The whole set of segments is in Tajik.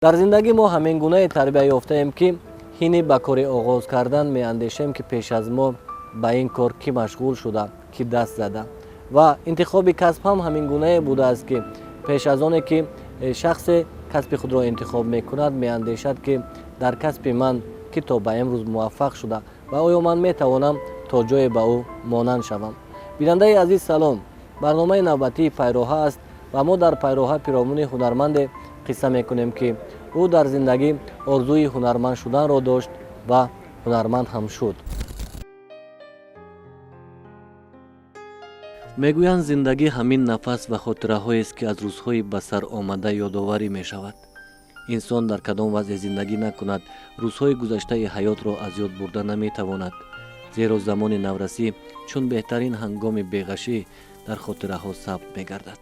Дар зиндагӣ мо ҳамин гунае тарбия ёфтаем, ки ҳини ба коре оғоз кардан меандешем, ки пеш аз мо ба ин кор кӣ машғул шуда, кӣ даст зада. Ва интихоби касб ҳам ҳамин гунае будааст, ки пеш аз оне ки шахсе касби худро интихоб мекунад, меандешад, ки дар касби ман кӣ то ба имрӯз муваффақ шуда ва оё ман метавонам то ҷое ба ӯ монанд шавам. Бинандаи азиз, салом! Барномаи навбатии «Пайроҳа» аст ва мо дар «Пайроҳа» пиромуни ҳунарманде қисса мекунем, ки ӯ дар зиндагӣ орзуи ҳунарманд шуданро дошт ва ҳунарманд ҳам шуд. Мегӯянд, зиндагӣ ҳамин нафас ва хотираҳоест, ки аз рӯзҳои ба сар омада ёдоварӣ мешавад. Инсон дар кадом вазъе зиндагӣ накунад, рӯзҳои гузаштаи ҳаётро аз ёд бурда наметавонад, зеро замони наврасӣ чун беҳтарин ҳангоми беғашӣ дар хотираҳо сабт мегардад.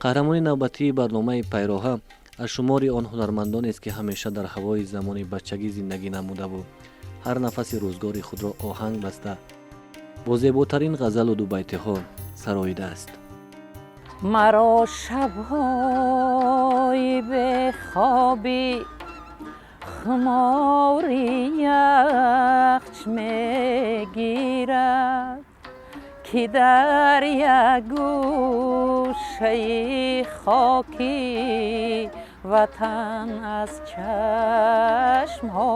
Қаҳрамони навбатии барномаи «Пайроҳа» аз шумори он ҳунармандонест, ки ҳамеша дар ҳавои замони бачагӣ зиндагӣ намудаву ҳар нафаси рӯзгори худро оҳанг баста, бо зеботарин ғазалу дубайтиҳо сароидааст. Маро шабҳои бехобӣ хумори яхч мегирад, ки дар як гӯшаи хоки ватан аз чашмҳо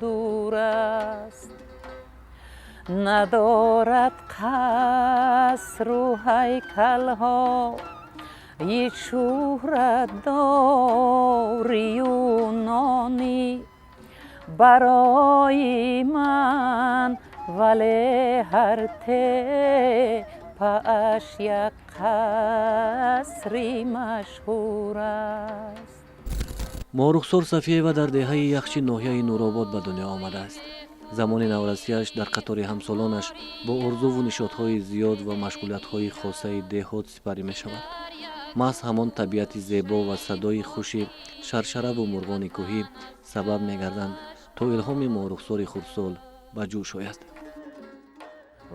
дур аст. Надорад қасру ҳайкалҳои шӯҳратдорию нони барои ман, вале ҳар тепааш як қасри машҳур аст. Моҳрухсор Сафиева дар деҳаи Яхчи ноҳияи Нуробод ба дунё омадааст. Замони наврасиаш дар қатори ҳамсолонаш бо орзуву нишотҳои зиёд ва машғулиятҳои хосаи деҳот сипарӣ мешавад. Маҳз ҳамон табиати зебо ва садои хуши шаршараву мурғони кӯҳӣ сабаб мегарданд, то илҳоми моҳрухсори хурдсол ба ҷӯш ояд.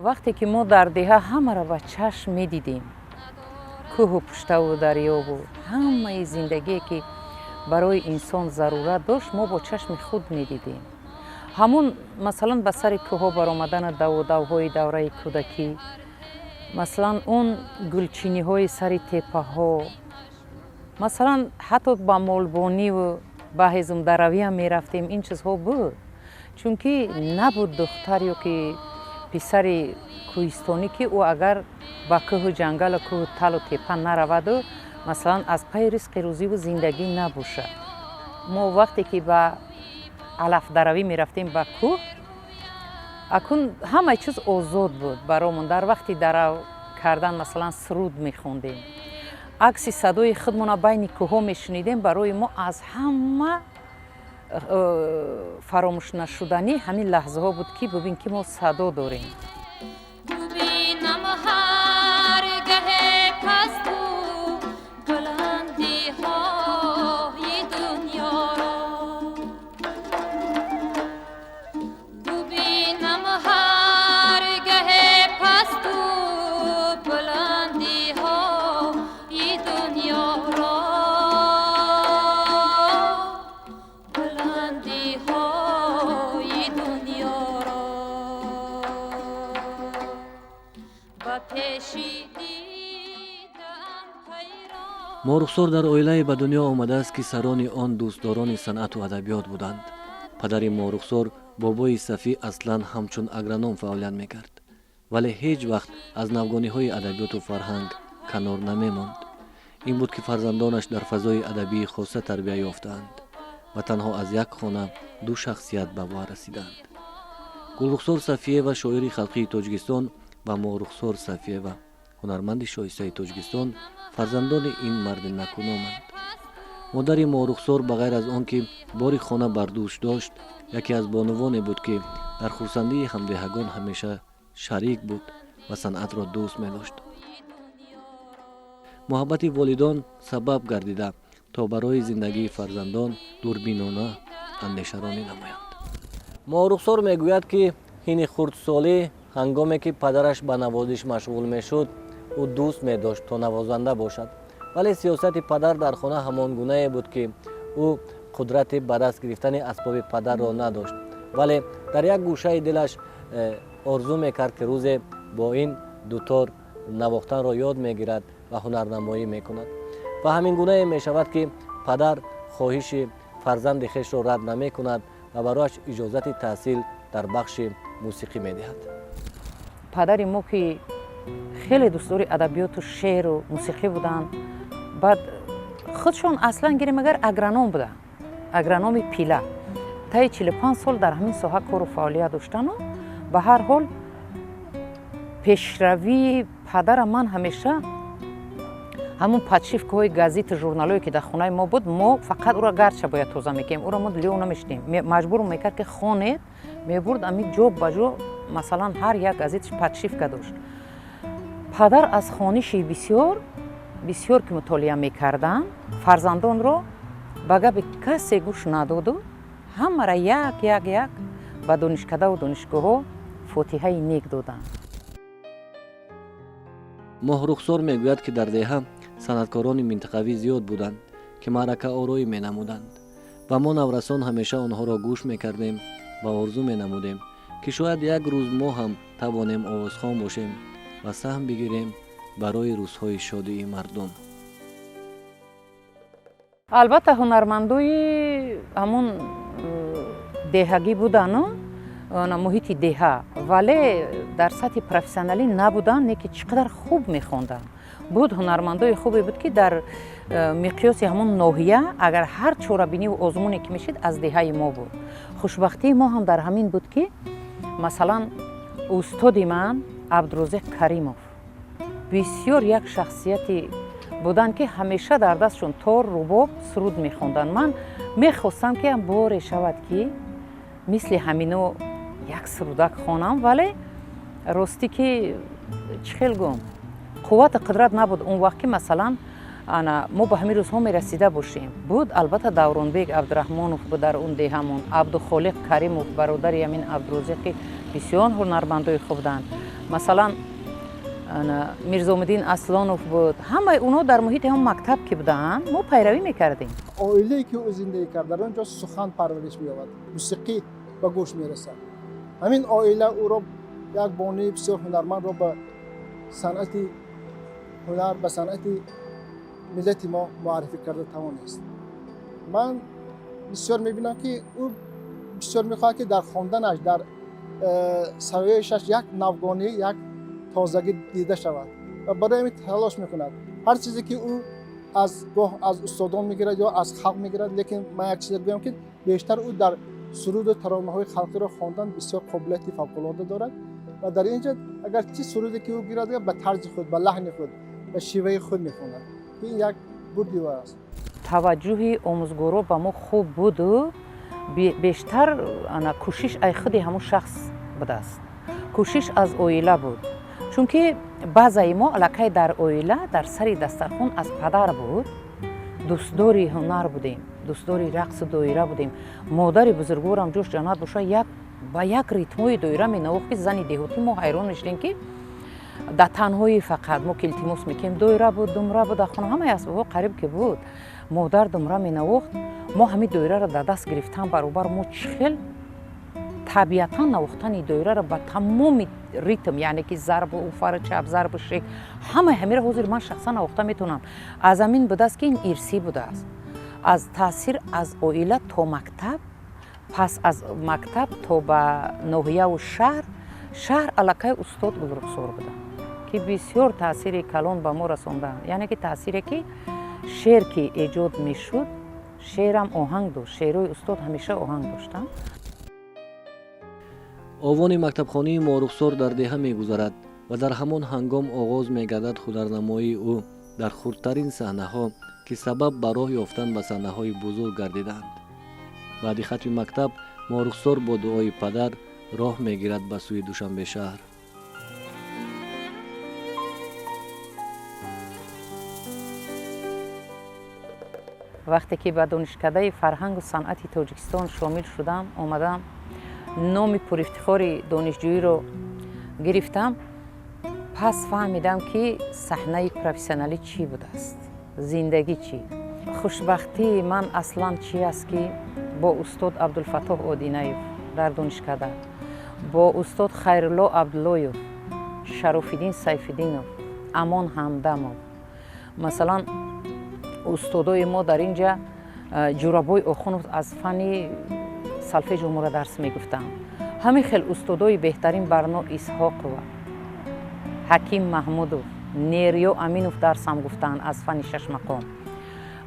Вақте ки мо дар деҳа ҳамаро ба чашм медидем, кӯҳу пуштаву дарёву ҳамаи зиндагие, ки барои инсон зарурат дошт, мо бо чашми худ медидем. Ҳамун, масалан, ба сари кӯҳҳо баромадана, давудавҳои давраи кӯдакӣ, масалан, он гулчиниҳои сари теппаҳо, масалан, ҳатто ба молбониву ба ҳезумдаравиам мерафтем. Ин чизҳо буд, чунки набуд духтар ё ки писари кӯҳистонӣ, ки ӯ агар ба кӯҳу ҷангалу кӯҳу талу теппа нараваду, масалан, аз пайи ризқи рӯзиву зиндагӣ набошад. Мо вақте ки ба алафдаравӣ мерафтем ба кӯҳ, акун ҳамаи чиз озод буд баромон. Дар вақти дарав кардан, масалан, суруд мехондем, акси садои худмона байни кӯҳҳо мешунидем. Барои мо аз ҳама фаромӯшнашуданӣ ҳамин лаҳзаҳо буд, ки бубин, ки мо садо дорем. Бубинам ҳар гаҳе пасту баландиҳои дунёро, бубинам ҳар гаҳе пасту баландиҳои дунёро, баландиҳои дунёро ба пеши дидаам ҳайрон. Моҳрухсор дар оилае ба дунё омадааст, ки сарони он дӯстдорони санъату адабиёт буданд. Падари Моҳрухсор, бобои Сафӣ, аслан ҳамчун агроном фаъолият мекард, вале ҳеҷ вақт аз навгониҳои адабиёту фарҳанг канор намемонд. Ин буд, ки фарзандонаш дар фазои адабии хоса тарбия ёфтаанд ва танҳо аз як хона ду шахсият ба во расиданд: Гулрухсор Сафиева, шоири халқии Тоҷикистон, ва Моҳрухсор Сафиева, ҳунарманди шоистаи Тоҷикистон, фарзандони ин марди накуноманд. Модари Моҳрухсор, ба ғайр аз он ки бори хона бар дӯш дошт, яке аз бонувоне буд, ки дар хурсандии ҳамдеҳагон ҳамеша шарик буд ва санъатро дӯст медошт. Муҳаббати волидон сабаб гардида, то барои зиндагии фарзандон дурбинона андешаронӣ намоянд. Моҳрухсор мегӯяд, ки ҳини хурдсолӣ, ҳангоме ки падараш ба навозиш машғул мешуд, ӯ дӯст медошт, то навозанда бошад, вале сиёсати падар дар хона ҳамон гунае буд, ки Ӯ қудрати ба даст гирифтани асбоби падарро надошт, вале дар як гӯшаи дилаш орзу мекард, ки рӯзе бо ин дутор навохтанро ёд мегирад ва ҳунарнамоӣ мекунад. Ва ҳамин гунае мешавад, ки падар хоҳиши фарзанди хешро рад намекунад ва барояш иҷозати таҳсил дар бахши мусиқӣ медиҳад. Падари мо, ки хеле дӯстдори адабиёту шеъру мусиқӣ буданд, баъд худшон аслан гирем агар агроном буданд, агрономи пила, таи 45 сол дар ҳамин соҳа кору фаъолият доштану ба ҳар ҳол пешравии падарам ман ҳамеша ҳамун подшивкаҳои газету журналое, ки дар хонаи мо буд, мо фақат ӯро гарча бояд тоза мекардем, ӯро мо лё намешудем, маҷбур мекард, ки хонед, мебурд ами ҷо ба ҷо, масалан, ҳар як газеташ подшивка дошт. Падар аз хониши бисёр бисёр, ки мутолиа мекарданд, фарзандонро ба гапи касе гӯш надоду ҳамаро як як як ба донишкадаву донишгоҳҳо фотиҳаи нек доданд. Моҳрухсор мегӯяд, ки дар деҳа санъаткорони минтақавӣ зиёд буданд, ки маъракаороӣ менамуданд ва мо наврасон ҳамеша онҳоро гӯш мекардем ва орзу менамудем, ки шояд як рӯз мо ҳам тавонем овозхон бошем ва саҳм бигирем барои рӯзҳои шодии мардум. Албатта, ҳунармандои ҳамун деҳагӣ будану муҳити деҳа, вале дар сатҳи профессионалӣ набуданд, не ки чӣ қадар хуб мехонданд. Буд, ҳунармандои хубе буд, ки дар миқёси ҳамун ноҳия агар ҳар чорабиниву озмуне ки мешид, аз деҳаи мо буд. Хушбахтии мо ҳам дар ҳамин буд, ки масалан устоди ман Абдурозиқ Каримов бисёр як шахсияти буданд, ки ҳамеша дар дастшон тор, рубоб, суруд мехонданд. Ман мехостам, ки боре шавад, ки мисли ҳамино як сурудак хонам, вале ростӣ ки чӣ хел гум, қуввату қудрат набуд он вақт, ки масалан ана мо ба ҳамин рӯзҳо мерасида бошем. Буд, албатта, Давронбек Абдураҳмонов буд дар он деҳамон, Абдухолиқ Каримов, бародари ҳамин Абдурозиқи, бисёр ҳунармандои хуб буданд. Масалан, Мирзомиддин Аслонов буд. Ҳамаи онҳо дар муҳити ҳам мактаб ки буданд, мо пайравӣ мекардем. Оилае, ки ӯ зиндагӣ кард, дар он ҷо сухан парвариш меёбад, мусиқӣ ба гӯш мерасад. Ҳамин оила ӯро, як бонуи бисёр ҳунармандро, ба санъати ҳунар, ба санъати миллати мо муаррифӣ карда тавонист. Ман бисёр мебинам, ки ӯ бисёр мехоҳад, ки дар хонданаш, дар сароишаш як навгонӣ, як тозагӣ дида шавад ва барои ҳамин талош мекунад. Ҳар чизе, ки ӯ аз гоҳ аз устодон мегирад ё аз халқ мегирад, лекин ман як чизе гӯям, ки бештар ӯ дар суруду таронаҳои халқиро хондан бисёр қобилияти фавқулода дорад ва дар ин ҷо агар чӣ суруде, ки ӯ гирад, ба тарзи худ, ба лаҳни худ, ба шеваи худ мехонад, ки ин як бурди ӯ аст. Таваҷҷӯҳи омӯзгоро ба мо хуб буду бештар ана кӯшиш ай худи ҳамун шахс будааст, кӯшиш аз оила буд, чунки баъзаи мо аллакай дар оила, дар сари дастархон аз падар буд, дӯстдори ҳунар будем, дӯстдори рақсу доира будем. Модари бузургворам, ҷош ҷаннат боша, як ба як ритмҳои доира менавохт, ки зани деҳотӣ мо ҳайрон мешудем, ки дар танҳоӣ фақат мо ки илтимос мекунем. Доира буд, думра буд, дар хона ҳамаи асбобҳо қариб ки буд. Модар думра менавохт, мо ҳамин доираро дар даст гирифтан баробар мо чӣ хел табиатан навохтани доираро ба тамоми ритм, яъне ки зарбу уфару чап, зарбу шек, ҳамаи ҳамиро ҳозир ман шахсан навохта метавонам. Аз ҳамин будааст, ки ин ирсӣ будааст, аз таъсир аз оила то мактаб, пас аз мактаб то ба ноҳияву шаҳр. Шаҳр аллакай устод Гулрухсор буданд, ки бисёр таъсири калон ба мо расонданд, яъне ки таъсире, ки шеър ки эҷод мешуд, шеърам оҳанг дошт, шеърҳои устод ҳамеша оҳанг доштанд. Овони мактабхонии Моҳрухсор дар деҳа мегузарад ва дар ҳамон ҳангом оғоз мегардад ҳунарнамоии ӯ дар хурдтарин саҳнаҳо, ки сабаб ба роҳ ёфтан ба саҳнаҳои бузург гардиданд. Баъди хатми мактаб Моҳрухсор бо дуои падар роҳ мегирад ба сӯи Душанбешаҳр. Вақте ки ба Донишкадаи фарҳангу санъати Тоҷикистон шомил шудам, омадам, номи пурифтихори донишҷӯиро гирифтам, пас фаҳмидам, ки саҳнаи профессионалӣ чӣ будааст, зиндагӣ чӣ. Хушбахтии ман аслан чи аст, ки бо устод Абдулфаттоҳ Одинаев дар донишкада, бо устод Хайрулло Абдуллоев, Шарофиддин Сайфиддинов, Амон Ҳамдамов, масалан, устодои мо дар ин ҷа, Ҷурабой Охунов аз фанни солфеҷо моро дарс мегуфтанд. Ҳамин хел устодои беҳтарин, Барно Исҳоқова, Ҳаким Маҳмудов, Нериё Аминов дарсам гуфтанд аз фанни шашмақом.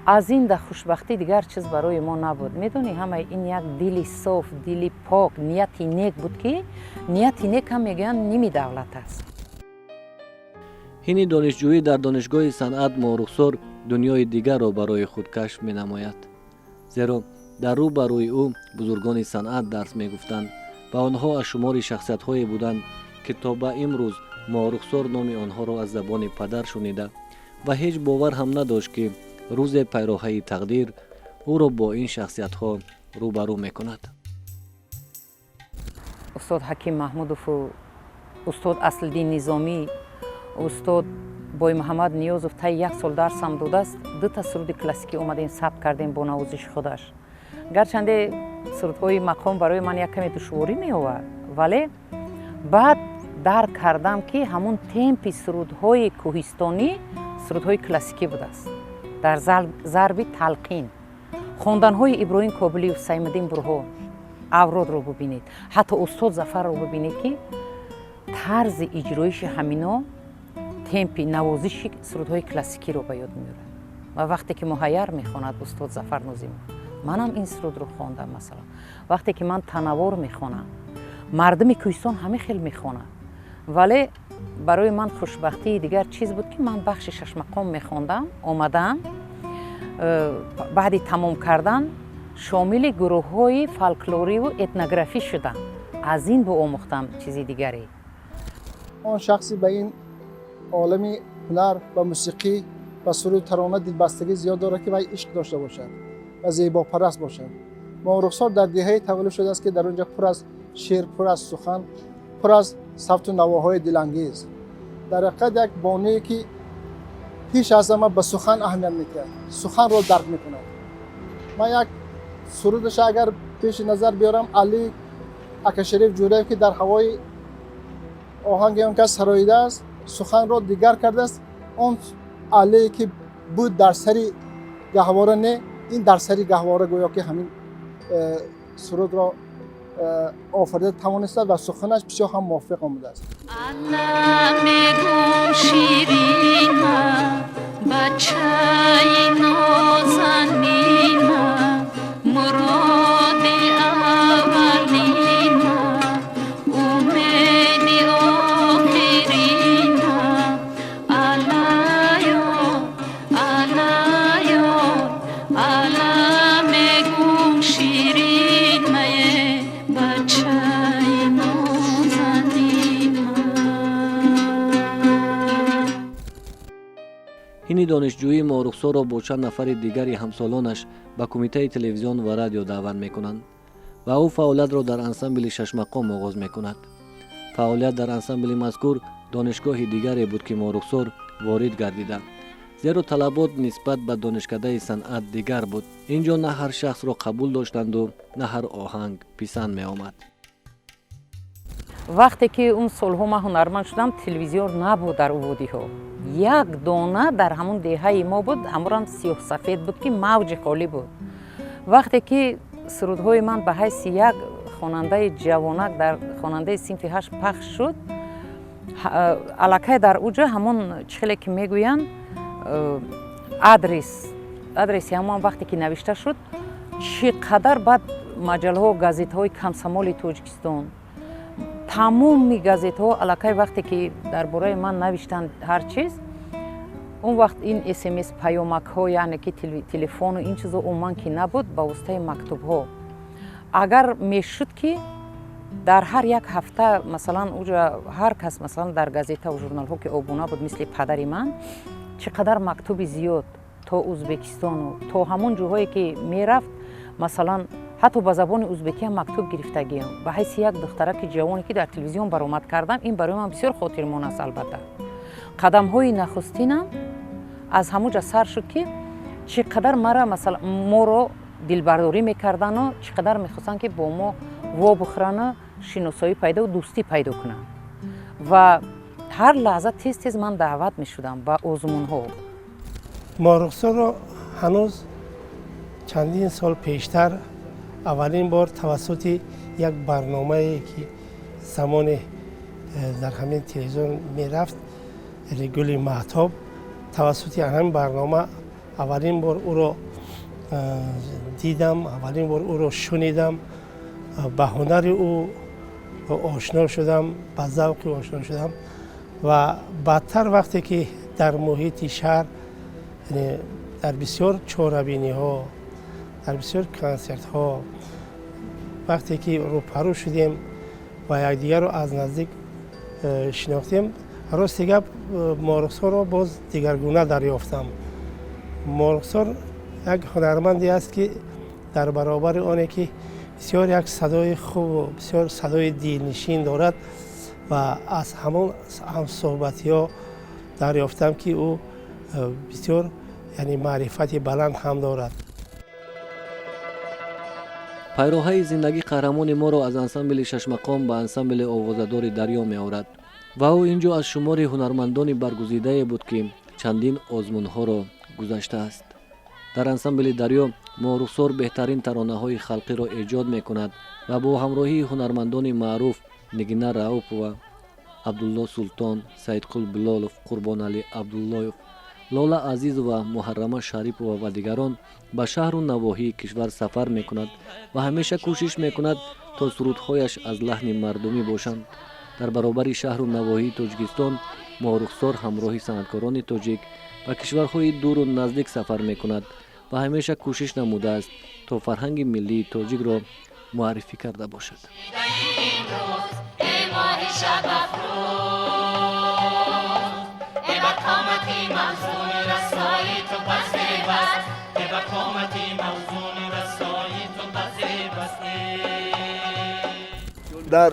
Аз ин да хушбахтӣ дигар чиз барои мо набуд. Медонӣ, ҳамаи ин як дили соф, дили пок, нияти нек буд, ки нияти нек ҳам, мегӯянд, ними давлат аст. Ҳини донишҷӯӣ дар Донишгоҳи санъат Моҳрухсор дунёи дигарро барои худ кашф менамояд, зеро дар рӯ ба рӯи ӯ бузургони санъат дарс мегуфтанд ва онҳо аз шумори шахсиятҳое буданд, ки то ба имрӯз Моҳрухсор номи онҳоро аз забони падар шунида ва ҳеҷ бовар ҳам надошт, ки рӯзе пайроҳаи тақдир ӯро бо ин шахсиятҳо рӯбарӯ мекунад. Устод Ҳаким Маҳмудову устод Аслиддин Низомӣ, устод Боймуҳаммад Ниёзов таи як сол дарсам додааст. Дута суруди классикӣ омадем, сабт кардем бо навозиши худаш. Гарчанде сурудҳои мақом барои ман як каме душворӣ меовард, вале баъд дарк кардам, ки ҳамун темпи сурудҳои кӯҳистонӣ сурудҳои классикӣ будааст дар зарби талқин. Хонданҳои Иброҳим Кобилиев, Саймиддин Бурҳон, Авродро бубинед, ҳатто устод Зафарро бубинед, ки тарзи иҷроиши ҳамино темпи навозиши сурудҳои классикиро ба ёд меорад. Ва вақте ки Муҳайяр мехонад устод Зафар Нозимов, манам ин сурудро хондам. Масалан, вақте ки ман Танавор мехонам, мардуми кӯҳистон ҳама хел мехонад. Вале барои ман хушбахтии дигар чиз буд, ки ман бахши шашмақом мехондам. Омадам, баъди тамом кардан шомили гурӯҳҳои фолклориву этнографӣ шудам. Аз ин боомӯхтам чизи дигаре. Он шахсе ба ин олами ҳунар, ба мусиқӣ, ба суруд, тарона дилбастагӣ зиёд дорад, ки вай ишқ дошта бошад ва зебопараст бошад. Моҳрухсор дар деҳае таваллуд шудааст, ки дар он ҷо пур аз шеър, пур аз сухан, пур аз савту навоҳои дилангез. Дар ҳақиқат, як бонуе, ки пеш аз ҳама ба сухан аҳамият медиҳад, суханро дарк мекунад. Ман як сурудаша агар пеши назар биёрам, Али Акашариф Ҷӯраев, ки дар ҳавои оҳанги он кас сароидааст, суханро дигар кардааст. Он аллее, ки буд дар сари гаҳвора, не, ин дар сари гаҳвора гӯё ки ҳамин сурудро офарида тавонистад ва суханаш бисёр ҳам мувофиқ омадааст. Ала мегум, ширина, бачаи нозанина, муроди аввалина, умеди охирина, алайо, алайо, ала мегум, ширинае, бачаи нозанина. Ҳини донишҷӯӣ Моҳрухсорро бо чанд нафари дигари ҳамсолонаш ба Кумитаи телевизион ва радио даъват мекунанд ва ӯ фаъолиятро дар ансамбли шашмақом оғоз мекунад. Фаъолият дар ансамбли мазкур донишгоҳи дигаре буд, ки Моҳрухсор ворид гардида, зеро талабот нисбат ба Донишкадаи санъат дигар буд. Ин ҷо на ҳар шахсро қабул доштанду на ҳар оҳанг писанд меомад. Вақте ки он солҳо ман ҳунарманд шудам, телевизион набуд дар уводиҳо. Як дона дар ҳамун деҳаи мо буд, ҳамонам сиёҳсафед буд, ки мавҷи холӣ буд. Вақте ки сурудҳои ман ба ҳайси як хонандаи ҷавонак дар хонандаи синфи ҳашт пахш шуд, аллакай дар уҷа ҳамон чихеле ки мегӯянд, адрес, адреси ҳамон вақте ки навишта шуд, чӣ қадар баъд маҷаллаҳо, газетаҳои Комсомоли Тоҷикистон, тамоми газетаҳо аллакай вақте ки дар бораи ман навиштанд ҳар чиз. Он вақт ин СМС, паёмакҳо, яъне ки телефону ин чизо умуман ки набуд, ба воситаи мактубҳо агар мешуд, ки дар ҳар як ҳафта, масалан, уҷа ҳар кас, масалан, дар газетаву журналҳо ки обуна буд, мисли падари ман, чӣ қадар мактуби зиёд то Узбекистону то ҳамон ҷоҳое ки мерафт. Масалан, ҳатто ба забони узбекиам мактуб гирифтагиам ба ҳайси як духтараки ҷавоне, ки дар телевизион баромад кардам. Ин барои ман бисёр хотирмон аст. Албатта, қадамҳои нахустинам аз ҳамон ҷа сар шуд, ки Чӣ қадар мара, масалан, моро дилбардорӣ мекардану чӣ қадар мехостанд, ки бо мо вобихӯрану шиносоӣ пайдо, дӯстӣ пайдо кунанд. Ва ҳар лаҳза тез тез ман даъват мешудам ба озмунҳо. Моҳрухсорро ҳанӯз чандин сол пештар аввалин бор тавассути як барномае, ки замоне дар ҳамин телевизион мерафт, Гули маҳтоб, тавассути ҳамин барнома аввалин бор ӯро дидам, аввалин бор ӯро шунидам, ба ҳунари ӯ ошно шудам, ба завқи ӯ ошно шудам. Ва баъдтар, вақте ки дар муҳити шаҳр, дар бисёр чорабиниҳо, дар бисёр консертҳо вақте ки рӯпарӯ шудем ва якдигарро аз наздик шинохтем, рости гап, Моҳрухсорро боз дигаргуна дарёфтам. Моҳрухсор як ҳунарманде аст, ки дар баробари оне ки бисёр як садои хубу бисёр садои дилнишин дорад, ва аз ҳамон ҳамсӯҳбатиҳо дарёфтам, ки ӯ бисёр, яъне, маърифати баланд ҳам дорад. Пайроҳаи зиндагӣ қаҳрамони моро аз ансамбли Шашмақом ба ансамбли овозадори Дарё меорад ва ӯ ин ҷо аз шумори ҳунармандони баргузидае буд, ки чандин озмунҳоро гузаштааст. Дар ансамбли Дарё Моҳрухсор беҳтарин таронаҳои халқиро эҷод мекунад ва бо ҳамроҳии ҳунармандони маъруф Нигина Раупова, Абдулло Султон, Саидқул Билолов, Қурбоналӣ Абдуллоев, Лола Азизова, Муҳаррама Шарипова ва дигарон ба шаҳру навоҳии кишвар сафар мекунад ва ҳамеша кӯшиш мекунад, то сурудҳояш аз лаҳни мардумӣ бошанд. Дар баробари шаҳру навоҳии Тоҷикистон Моҳрухсор ҳамроҳи санъаткорони тоҷик ба кишварҳои дуру наздик сафар мекунад ва ҳамеша кӯшиш намудааст, то фарҳанги миллии тоҷикро муаррифӣ карда бошад. Эй моҳи шабафрӯз, э ба қомати мавзуни расои ту базебаст, э ба қомати мавзуни расои ту базебаст. Дар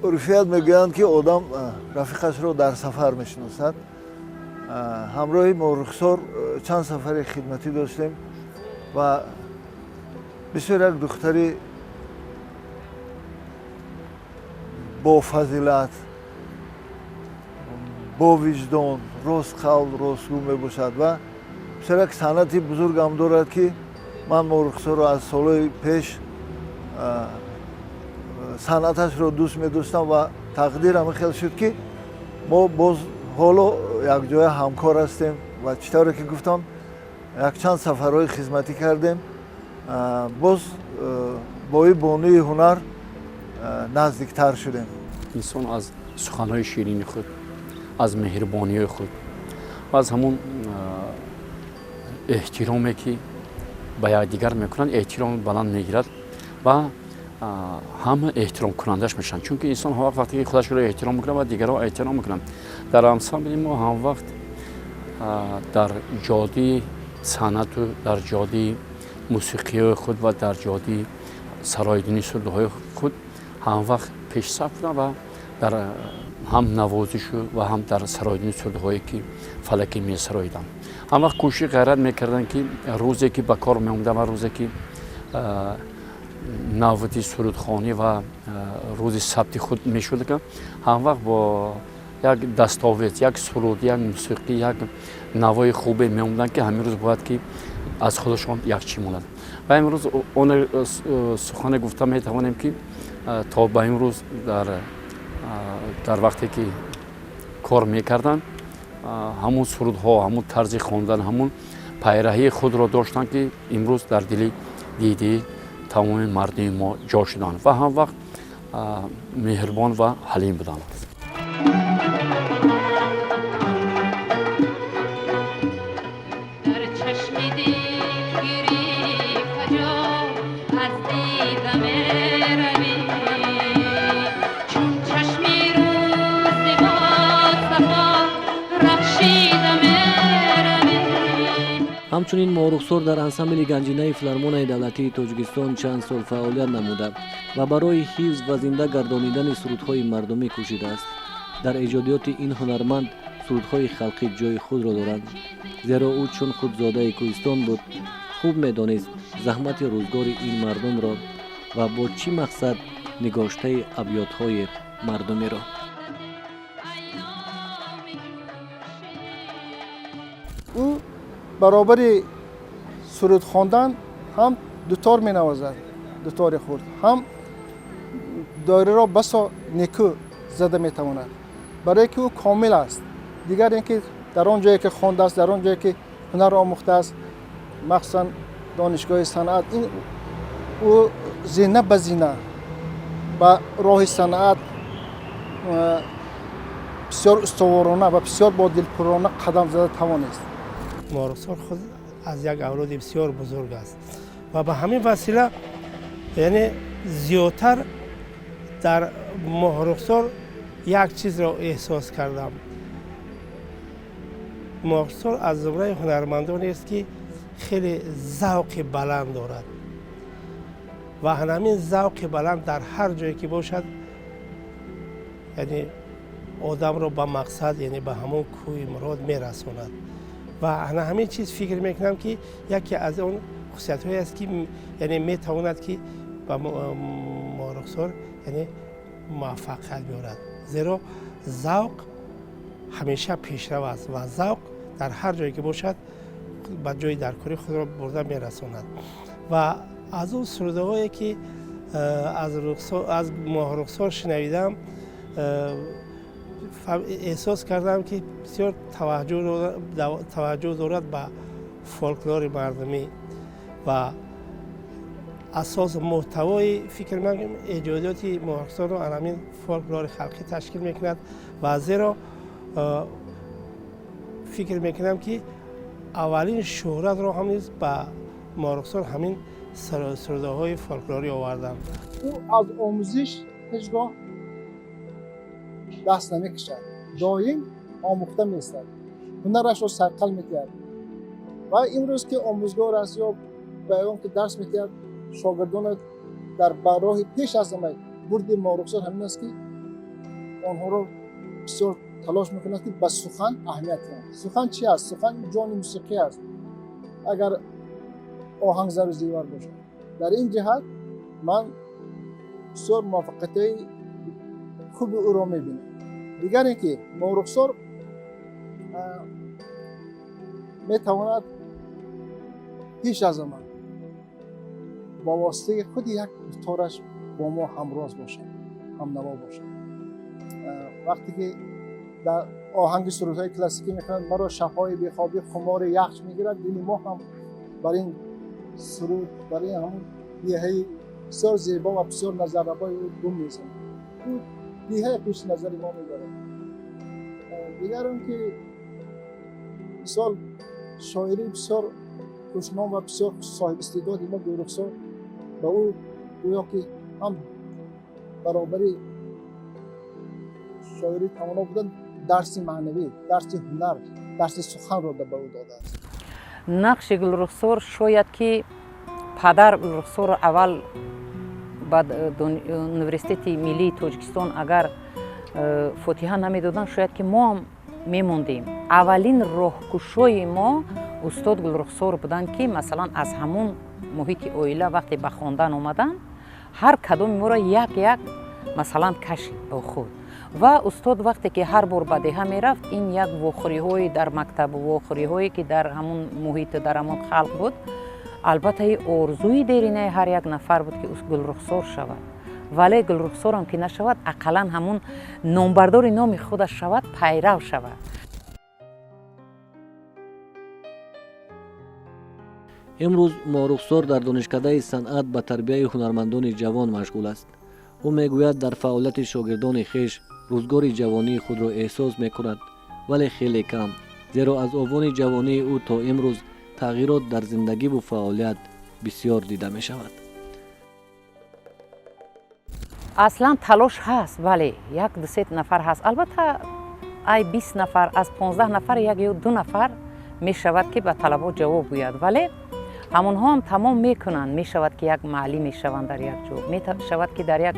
урфият мегӯянд, ки одам рафиқашро дар сафар мешиносад. Ҳамроҳи Моҳрухсор чанд сафари хидматӣ доштем ва бисёр як духтари бофазилат, бовиҷдон, ростқавл, ростгӯ мебошад ва бисёр як санъати бузургам дорад, ки ман Моҳрухсорро аз солҳои пеш санъаташро дӯст медоштам ва тақдир ҳамин хел шуд, ки мо боз ҳоло якҷоя ҳамкор ҳастем. Ва чӣ тавре ки гуфтам, якчанд сафарҳои хизматӣ кардем, боз бо ин бонуи ҳунар наздиктар шудем. Инсон аз суханҳои ширини худ, аз меҳрубониҳои худ ва аз ҳамон эҳтироме, ки ба якдигар мекунанд, эҳтиром баланд мегирад ва ҳама эҳтиромкунандаш мешаванд, чунки инсон ҳамвақт вақте ки худашро эҳтиром мекунад ва дигарро эҳтиром мекунанд. Дар ансамбли мо ҳамвақт дар ҷодии санъату дар ҷодии мусиқиҳои худ ва дар ҷодии сароидини сурудҳои худ ҳамвақт пешсаф буданд ва дар ҳам навозишу ва ҳам дар сароидини сурудҳое, ки фалакӣ месароиданд, ҳамвақт кӯшиши ғайрат мекарданд, ки рӯзе ки ба кор меомаданд ва рӯзе ки навбати сурудхонӣ ва рӯзи сабти худ мешуд, ҳамвақт бо як дастовез, як суруд, як мусиқӣ, як навои хубе меомаданд, ки ҳамин рӯз бояд ки аз худашон якчӣ монад. Ва имрӯз он сухане гуфта метавонем, ки то ба имрӯз дар вақте ки кор мекарданд, ҳамун сурудҳо, ҳамун тарзи хондан, ҳамун пайраҳии худро доштанд, ки имрӯз дар дили дидии тамоми мардуми мо ҷо шуданд ва ҳам вақт меҳрубон ва ҳалим буданд. Дар чашми дил гирифта ҷо, аз дида меравӣ, чун чашми рӯзи босафо рахшида меравӣ. Ҳамчунин Моҳрухсор дар ансамбли Ганҷинаи филармонияи давлатии Тоҷикистон чанд сол фаъолият намуда ва барои ҳифз ва зинда гардонидани сурудҳои мардумӣ кӯшидааст. Дар эҷодиёти ин ҳунарманд Сурудҳои халқӣ ҷои худро доранд, зеро ӯ чун худзодаи кӯҳистон буд, хуб медонист заҳмати рӯзгори ин мардумро ва бо чӣ мақсад нигоштаи абётҳои мардумиро. Ӯ баробари суруд хондан ҳам дутор менавозад, дутори хурд, ҳам доираро басо некӯ зада метавонад, барое ки ӯ комил аст. Дигар ин ки дар он ҷое ки хондааст, дар он ҷое ки ҳунар омӯхтааст, махсусан донишгоҳи санъат, ин ӯ зина ба зина ба роҳи санъат бисёр устуворона ва бисёр бо дилпурона қадам зада тавонист. Моҳрухсор худ аз як авлоди бисёр бузург аст ва ба ҳамин васила, яъне зиёдтар дар Моҳрухсор як чизро эҳсос кардам. Моҳрухсор аз зумраи ҳунармандонест, ки хеле завқи баланд дорад ва ҳамин завқи баланд дар ҳар ҷое ки бошад, яъне одамро ба мақсад, яъне ба ҳамон кӯи мурод мерасонад. Ва ана ҳамин чиз фикр мекунам, ки яке аз он хусусиятҳое аст, ки яъне метавонад, ки ба Моҳрухсор яъне муваффақият биёрад, зеро завқ ҳамеша пешрав аст ва завқ дар ҳар ҷое ки бошад, ба ҷои даркорӣ худро бурда мерасонад. Ва аз он сурудаҳое, ки аз Моҳрухсор шинавидам, эҳсос кардам, ки бисёр таваҷҷӯҳ дорад ба фолклори мардумӣ ва асос мӯҳтавои фикр мекунам эҷодиёти Моҳрухсорро ҳамин фолклори халқӣ ташкил мекунад. Ва зеро фикр мекунам, ки аввалин шӯҳратро ҳам низ ба Моҳрухсор ҳамин сурудаҳои фолклорӣ оварданд. Ӯ аз омӯзиш ҳеҷ гоҳ даст намекашад, доим омӯхта меистад, ҳунарашро сайқал медиҳад. Ва имрӯз ки омӯзгор аст ё ба он ки дарс медиҳад, шогирдонро дар роҳи пеш аз ҳама бурди Моҳрухсор ҳамин аст, ки онҳоро бисёр талош мекунад, ки ба сухан аҳамият диҳанд. Сухан чи аст? Сухан ҷони мусиқӣ аст, агар оҳангзару зевар бошад. Дар ин ҷиҳат ман бисёр муваффақиятҳои хуби ӯро мебинам. Дигар ин ки Моҳрухсор метавонад пеш аз ҳама бо воситаи худи як дутораш бо мо ҳамроз бошад, ҳамнаво бошад. Вақте ки дар оҳанги сурудҳои классикӣ мехонад, маро шабҳои бехобӣ хумори яхш мегирад, дили мо ҳам бар ин суруд, бар ин ҳамун деҳаи бисёр зебо ва бисёр назаррабои ӯ гум мезанад. Ӯ деҳае пеши назари мо мебарад. Дигар он ки мисол шоири бисёр хушном ва бисёр соҳибистеъдоди мо Гулрухсор ба ӯ гӯё ки ҳам баробари шоири тавоно будан, дарси маънавӣ, дарси ҳунар, дарси суханро ба ӯ додааст. Нақши Гулрухсор шояд ки падар Гулрухсорро аввал ба Университети миллии Тоҷикистон агар фотиҳа намедоданд, шояд ки мо ҳам мемондем. Аввалин роҳкушои мо устод Гулрухсор буданд, ки масалан аз ҳамон муҳити оила вақте ба хондан омаданд, ҳар кадоми моро як як масалан кашид бо худ. Ва устод вақте ки ҳар бор ба деҳа мерафт, ин як вохӯриҳое дар мактабу вохӯриҳое ки дар ҳамон муҳиту дар ҳамон халқ буд, албатта и орзуи деринаи ҳар як нафар буд, ки Гулрухсор шавад. Вале Гулрухсорам ки нашавад, ақаллан ҳамун номбардори номи худаш шавад, пайрав шавад. Имрӯз Моҳрухсор дар донишкадаи санъат ба тарбияи ҳунармандони ҷавон машғул аст. Ӯ мегӯяд, дар фаъолияти шогирдони хеш рӯзгори ҷавонии худро эҳсос мекунад, вале хеле кам, зеро аз овони ҷавонии ӯ то имрӯз тағйирот дар зиндагиву фаъолият бисёр дида мешавад. Аслан талош ҳаст, бале, як дусе нафар ҳаст. Албатта, ай 20 нафар, аз 15 нафар як ё ду нафар мешавад, ки ба талабот ҷавоб гӯяд, вале ҳамонҳо ҳам тамом мекунанд. Мешавад, ки як маълим мешаванд дар як ҷо, мешавад, ки дар як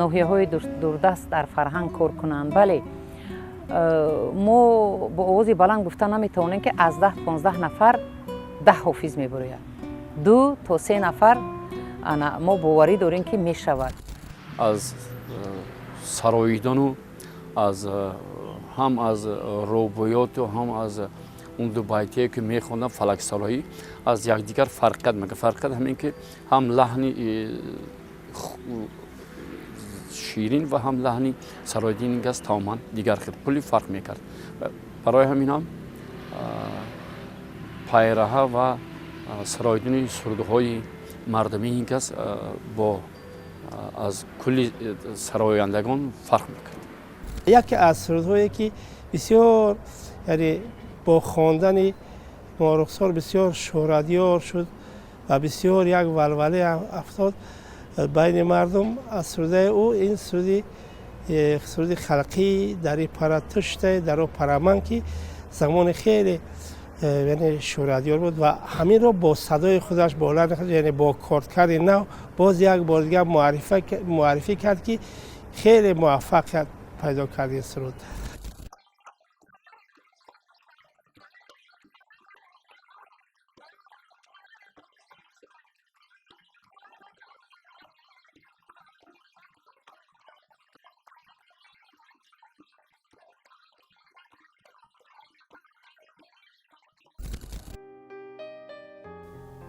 ноҳияҳои дурдаст дар фарҳанг кор кунанд. Бале, Мо бо овози баланд гуфта наметавонем, ки аз 10-15 нафар 10 ҳофиз мебурояд. 2 то 3 нафар ана мо боварӣ дорем, ки мешавад. Аз сароидану аз ҳам аз рубоёту ҳам аз он ду байтие, ки мехондам, фалаксароӣ аз якдигар фарқият мекард. Фарқият ҳамин, ки ҳам лаҳни ширин ва ҳам лаҳни сароидини газ тамоман дигар хел кулли фарқ мекард. Барои ҳамин ҳам пайраҳа ва сароидини сурудҳои мардумии ин кас бо аз кулли сарояндагон фарқ мекард. Яке аз сурудҳое, ки бисёр, яъне бо хондани Моҳрухсор бисёр шӯҳратёр шуд ва бисёр як валвале афтод байни мардум аз сурудаи ӯ, ин суруди халқӣ «Дари пара туштай даро параман», ки замони хеле яъне шӯҳратёр буд ва ҳаминро бо садои худаш, бо лаҳни худаш, яъне бо коркарди нав боз як бор дигар муаррифӣ кард, ки хеле муваффақият пайдо кард ин суруд.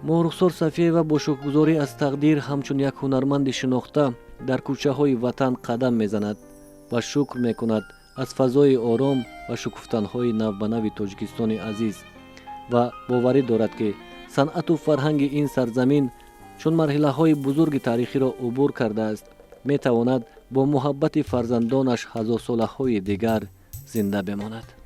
Моҳрухсор Сафиева бо шукргузорӣ аз тақдир ҳамчун як ҳунарманди шинохта дар кӯчаҳои ватан қадам мезанад ва шукр мекунад аз фазои ором ва шукуфтанҳои навбанави Тоҷикистони азиз ва боварӣ дорад, ки санъату фарҳанги ин сарзамин, чун марҳилаҳои бузурги таърихиро убур кардааст, метавонад бо муҳаббати фарзандонаш ҳазорсолаҳои дигар зинда бемонад.